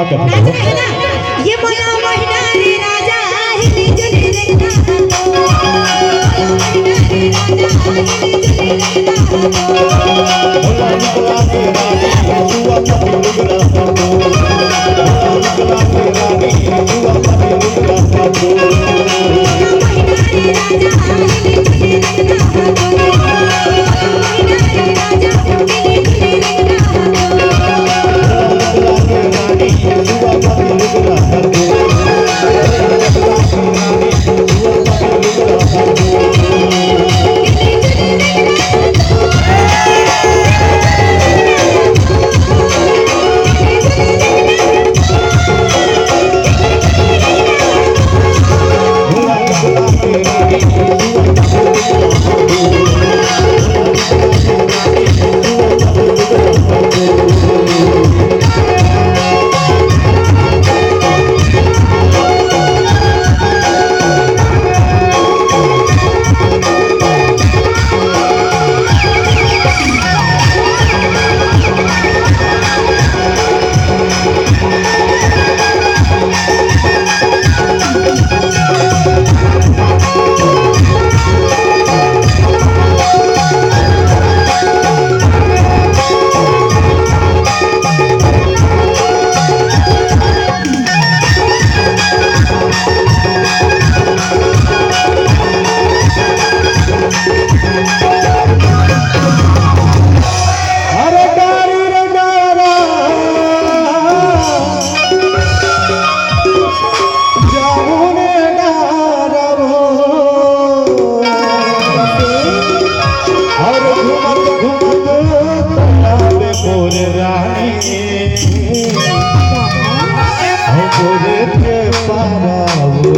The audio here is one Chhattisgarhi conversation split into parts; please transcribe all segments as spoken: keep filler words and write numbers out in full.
नाच रहे ना, ये मोला महीना रे राजा, हिली जुली रे ना। अरे डारी रे डारा, जामुन डारा वो। अरे घूमत घूमत तालाब मोर रानी, मोर के पारा वो।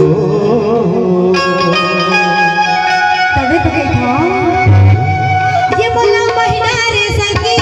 तबे तो कही था, ये मोला महीना रे संगी।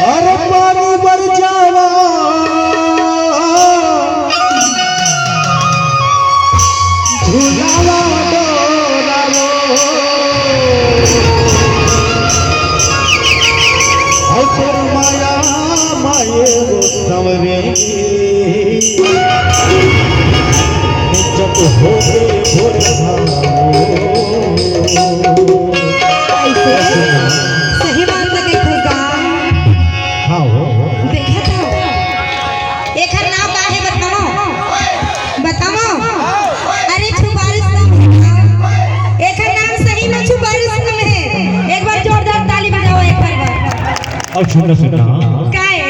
अरे पानी बर जावा, झुलावा डोलावो। अरे तोर माया माये वो संवरे। जब होगे भोर भावो। ऐसे सही बात लगे थे गा। हाँ हो। देखा था। एखर नाम का है बताओ? बताओ। अरे छुपारिस नाम है। एखर नाम सही में छुपारिस नाम है। एक बार जोरदार ताली बजाओ एक बार। अउ सुन ना, सुन ना। का है?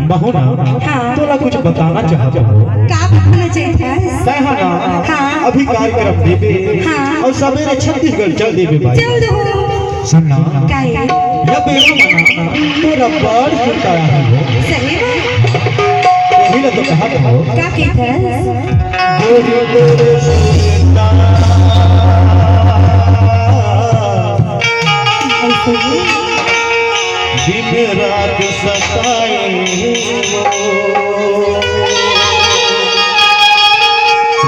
महू ना, हाँ। तोला कुछ बताना चाहत हों। का बताना चाहत हस? तैं हा ना, हाँ। अभी कार्यक्रम देबे, हाँ। अउ सबेरे छत्तीसगढ़ चल देबे भाई। चल देबो। सुन ना। का है? ये बेरा मना, तोला बड़ सुताया है वो। सही में? यही ला तो कहत हों। का कहत हस? गोरे गोरे सुरता। ऐसे ही। दिन रात सताए वो।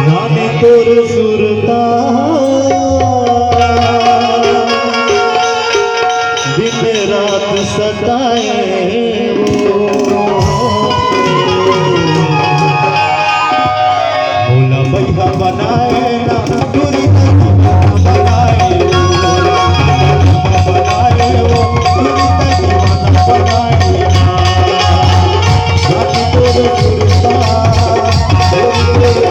रानी तोर सुरता। दिन रात सताए वो। भोला भैया बनाए ना, दूरी तक बनाए वो। बनाए वो, दूरी तक बनाए। रानी तोर सुरता, दूरी तक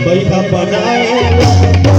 पैसा बनाए।